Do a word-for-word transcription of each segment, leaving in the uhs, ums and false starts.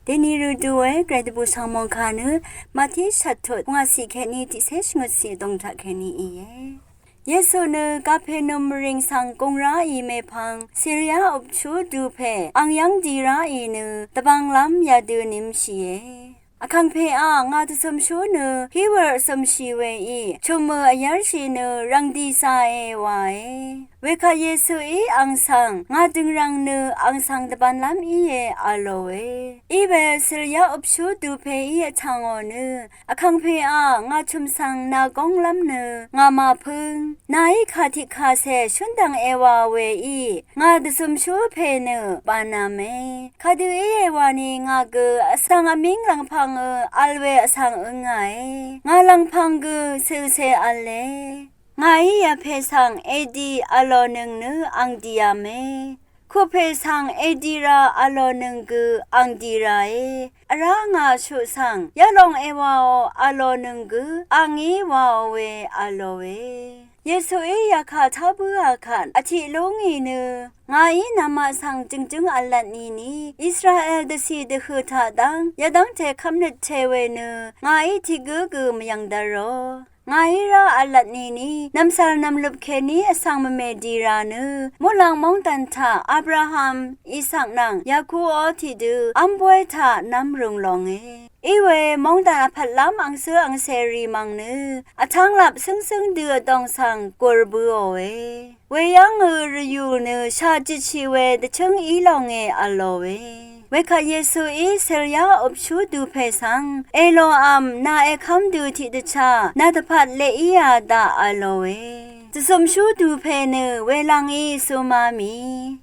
Deni rø duwe gvray dvbù svng mòngkà nø Mati shvttut pvngwàcì kèní tiqcé shvngøtcì vdùng taq kèní íe. Yesu nø Kapernaum rìng svng gung ráì mèpvng Siria upshú dupè ang yv́ng di ráì nø dvbvnglv́m yadø nimshìe. Vkàngpèá, ngà dvzømshú nø híwør vzømshì weí chumø vyv́rshì nø rv̀ngdì zàe wae. Wekvt Yesuí ang svng, ngà dø̀ngrv̀ng nø ang svng dvbvnlv́m íe, v̄lòe. Iwe Siria upshú dupèí vtv̀ngò nø, Vkàngpèá, ngà chø̀m svng nà gónglv́m nø ngà màpǿng. Nàí kà tiqkàcè shúndv̀ng èwà weí ngà dvzømshú pè nø bànv̄me. Kadø íe wani ngà gø vsvng vmíng lv̀ngpv̄ngø v̄l we vsvng ǿngàe. Ngà lv̀ngpv̄ng gø cø̀lcè v̄le. Ngàí yapè svng èdi v̄lònøng nø ang dìv̄me. Kupè svng èdi ra v̄lònøng gø ang di rae. Vrá ngà shuq svng yalòng èwàò v̄lònøng gø angí wàò we v̄lòe. Yesuí yakà tá bǿà kvt vtiq lú ngì nø, ngàí namaq svng jø̀ngjǿng v̄lvt nìni Israel dvcì dvhø̀ taq dv́ng yadv́ngte kv́mnøtte we nø ngàí tiq gǿ gø mvyv̀ng dv̄rò. Ngàí rá v̄lvt nìni nv̀msv̀l nv̀mløp kèní vsvng mvmè dì rà nø, muqlàng móngdàn taq Abraham, Isak nvng Yakuó tiqdø v́m bóy taq nv́m rūng longe. Iwe móngdàn vpvtlv́m angcǿ angcèrì mv̀ng nø vtv́nglap cǿngcǿng dø vdòng svng gur bøòe. Weyv́ngø rvyù nø shà jøtshì we dvchǿng í longe v̄lòe. Wekvt Yesuí Siria upshú dupè svng, èlòvm nà èkv́m dø tiqdvchá nà dvpvt leq íā daq v̄lòe. Dvzømshú dupè nø welv̀ngí zumá mì.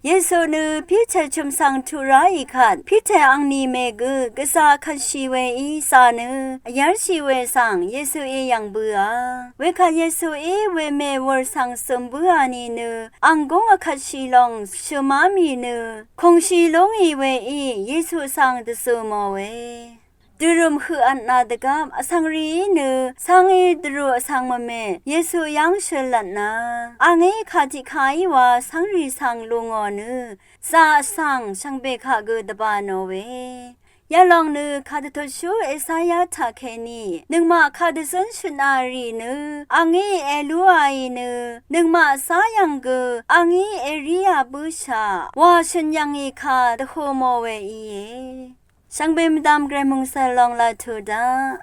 Yesu nø Piter chø̀m svng tuq ráì kvt, Piter angni mègø gvzà kvtshì weí zà nø vyv́rshì we svng Yesuí yv̀ng bǿà. Wekvt Yesuí wemè wùr svng zø̀m bǿà nìnø, ang gúng vkvtshì lòng shø̀má mì nø, kùngshì lú ngì weí Yesu svng dvzø̀ mòe. Dvrø̀m høq vtnà dvgvp vsvng rìí nø, cv́ngí dvrù vsvng mvme Yesu yv́ng shø̀lvtna, angí kà tiqkàí wa cv́ngrì svng lù ngò nø, zà vsvng shvngbe kaq gø dvbà nòe. Yalòng nø kàdvtutshú Esaya taqkèní, nøngmaq kàdvzǿn shøtnà rì nø, angí èlúāì nø, nøngmaq zá yv̀ng gø, angí èríā bǿshà, wà shø̀n yv̀ngì kà dvhø̀ mò we íe. Shvngbe mvdvm gvray mòngsv̀l lòng laq tuq daq.